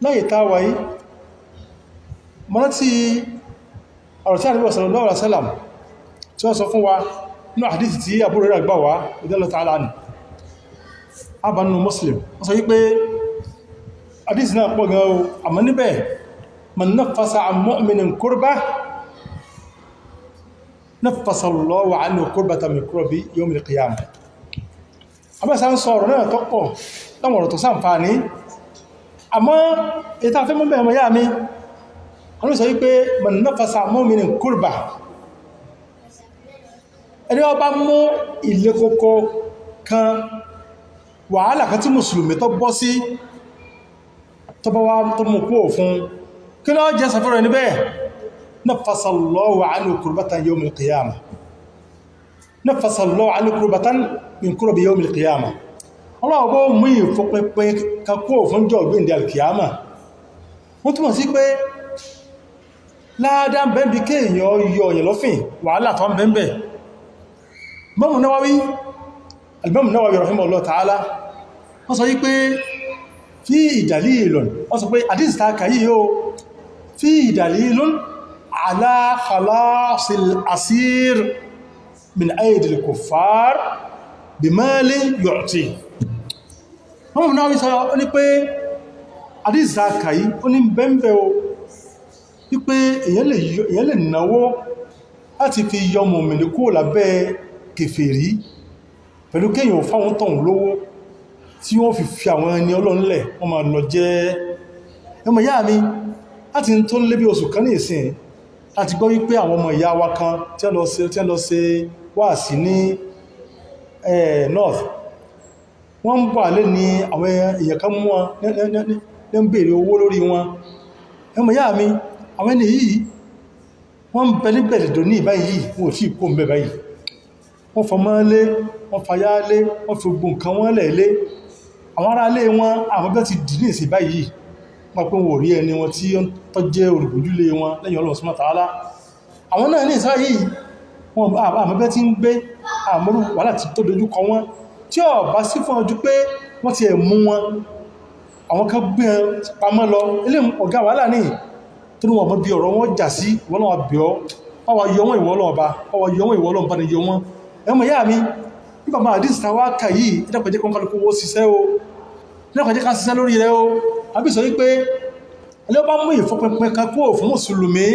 Láyé táwà yìí, mọ́nà tí ọ̀rọ̀ tí Ànábì sallallahu alaihi wasallam tí wọ́n sọ fún wa ní àdíthì tí Abu Hurairah gbà wá, radiyallahu ta'ala anhu, abanu Muslim, wọ́n sọ wípé àdíthì náà pọ̀ gan o, àmọ́ níbẹ̀, man naffasa an mu'minin kurba naffasa Allahu anhu kurbatan min kurabi yawmil qiyamah. Abẹ́sà ń sọ ọ̀rọ̀ náà tó pọ̀ láwọn ọ̀rọ̀ tó ṣàǹfààní, àmọ́ ètò afẹ́ mọ́ bẹ̀rẹ̀ yá mi, wọ́n sọ wípé man naffasa an mu'minin kurba, ẹni ó bá mú ilé kókó kan, wàhálà kan tí mùsùlùmí tó bọ́ sí, tó bá wá tó mú kú òfin, kí ló jẹ́ sàfẹ́rẹ̀ níbẹ̀? Naffasa Allahu anhu kurbatan yawmil qiyamah, naffasa Allahu anhu kurbatan min kurabi yawmil qiyamah. Ọlọ́wọ́ bó mú ìfọpinpin kan kú òfin jọ gbíndẹ̀ alkiyama. Wọ́n túnmọ̀ sí pé láàdá bẹ́ẹ̀bí kéèyàn yọ ọ̀yàn lọ́fìn, wàhálà tó ń bẹ́ẹ̀bẹ̀. Imam Nawawi, Imam Nawawi rahimahullah ta'ala, wọ́n sọ wípé fi dalilun, wọ́n sọ pé àdísì ta kàyí yóò fi dalilun ala khalasil asir min aidil kuffar bimalin yu'ti. Imam Nawawi sọ ní pé àdísì ta kàyí ó ní bẹ́ẹ̀bẹ̀ o, wípé èyàn lè náwó láti fi yọ mùmínì kúrò lábẹ́ kèfèrí pẹ̀lú kéèyàn fáwọn tọ̀hún lówó tí wọ́n fi fi àwọn ẹni ọlọ́nlẹ̀ wọ́n máa lọ jẹ́. Ẹmọ ìyá mi, láti tó lé bí oṣù kan ní ìsìn láti gbọ́ wípé àwọn ọmọ ìyá wa kan tí wọ́n lọ ṣe wáàsí ní North, wọ́n ń bọ̀ alẹ́ ní àwọn èèyàn kan mú wọn ní ń béèrè owó lórí wọn. Ẹmọ ìyá mi, àwọn ẹni yìí, wọ́n ń bẹ ní bẹ̀rẹ̀dọ̀ ní ìbáyìí, wọn ò tí kó ń bẹ báyìí. Wọ́n fọmọ́ lé, wọ́n fayá lé, wọ́n fi gbogbo nǹkan wọ́n lẹ̀ lé àwọn ará lé wọn. Àwọn bẹ́ ti dì ní ìsìn báyìí, wọ́n pé wọn ò rí ẹni wọn tí ó tọ́ jẹ́ olùgbójúlé wọn lẹ́yìn Ọlọ́run subhanahu wa ta'ala. Àwọn náà ní ìsá yìí, wọn àmọ́ bẹ́ ti ń gbé àmọ́rú wàhálà tí tó dojú kọ wọn, tí ó bá sí fún ọdún pé wọ́n ti ẹ̀ mú wọn, àwọn kan gbé pamọ́ lọ ilé ọ̀gá wàhálà ní tó ní wọn mọ́ bí ọ̀rọ̀ wọn jà sí. Ìwọ náà bẹ̀ ọ́, báwa yọ wọ́n, ìwọ náà bá báwa yọ wọ́n, ìwọ náà bá ní yọ wọ́n. Ẹmọ ìyá mi, nígbà máa àdísì tàwa kà yìí, ìdàpẹ̀jẹ́ kan kálukú wó ṣiṣẹ́ o, ìdàpẹ̀jẹ́ ká ṣiṣẹ́ lórí rẹ o. Àbí sọ wípé ẹlẹ́ bá mú ìfọpinpin kan kúrò fún mùsùlùmí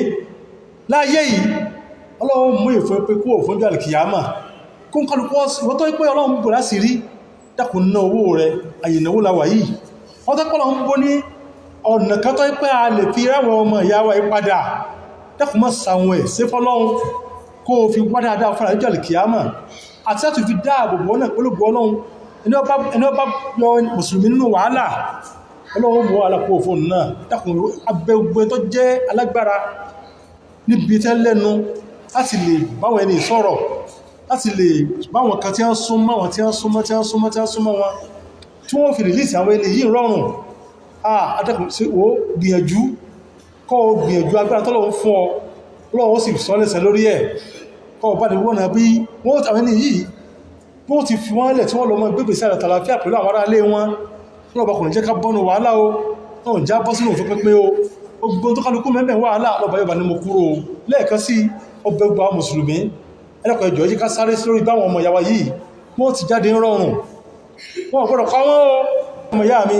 láyé yìí, Ọlọ́run mú ìfọpinpin kúrò fún jọ́ àlìkìyàmà kún kálukú. Wọ́n tó wípé Ọlọ́run bò láti rí, dákun ná owó rẹ, àyè ìnáwó la wà yìí. Wọ́n tó pọ́lọ̀ ń bó ní ọ̀nà kan tó wípé a lè fi ráwọn ọmọ ìyá wa yìí padà, dákun mọ́ sàwọn ẹ̀ sí fọ́lọ́run, kó o fi wá dáadáa fún àjọ àlìkìyàmà àti láti fi dáàbò bò náà pẹ̀lú Ọlọ́run. Ẹni ọba yọ mùsùlùmí nínú wàhálà, Ọlọ́run mú wàhálà kó fóònù náà. Dákun, abẹ́gbẹ́ tó jẹ́ alágbára níbi tẹ́ lẹ́nu láti lè báwọn ẹni sọ̀rọ̀, láti lè báwọn kan tí wọ́n súnmọ́ wọn, tí wọ́n súnmọ́, tí wọ́n súnmọ́, tí wọ́n súnmọ́ wọn, tí wọ́n fi release àwọn ẹni yìí rọrùn. Adẹ́kùn sí ó gbìyànjú, kọ́ ọ gbìyànjú agbára tọ́lọ́run fún ọ, Ọlọ́run ó sì sọ lẹ́sẹ̀ lórí ẹ̀. Kọ́ ọ bá ní wọ́n náà bí wọ́n àwọn ẹni yìí bó ti fi wọ́n lẹ̀ tí wọ́n lọ mọ́ gbégbèsè àtàlàfíà pẹ̀lú àwọn ará ilé wọn. Lọ́ọ̀bá kò ní jẹ́ ká bọ́nu wàhálà o, náà já bọ́ sínú òfin pínpín o. Gbogbo tó kálukú mẹ́mẹ́ wàhálà lọ́ba yọba ní mo kúrò o. Lẹ́ẹ̀kan sí ọbẹ̀ gbogbo àwọn mùsùlùmí, ẹlẹ́kọ̀ọ́ ẹjọ́ yí ká sáré sí lórí báwọn ọmọ ìyá wa yìí wọ́n ti jáde ń rọrùn. Wọ́n gbọ́dọ̀ kọ́ wọ́n o, ọmọ ìyá mi.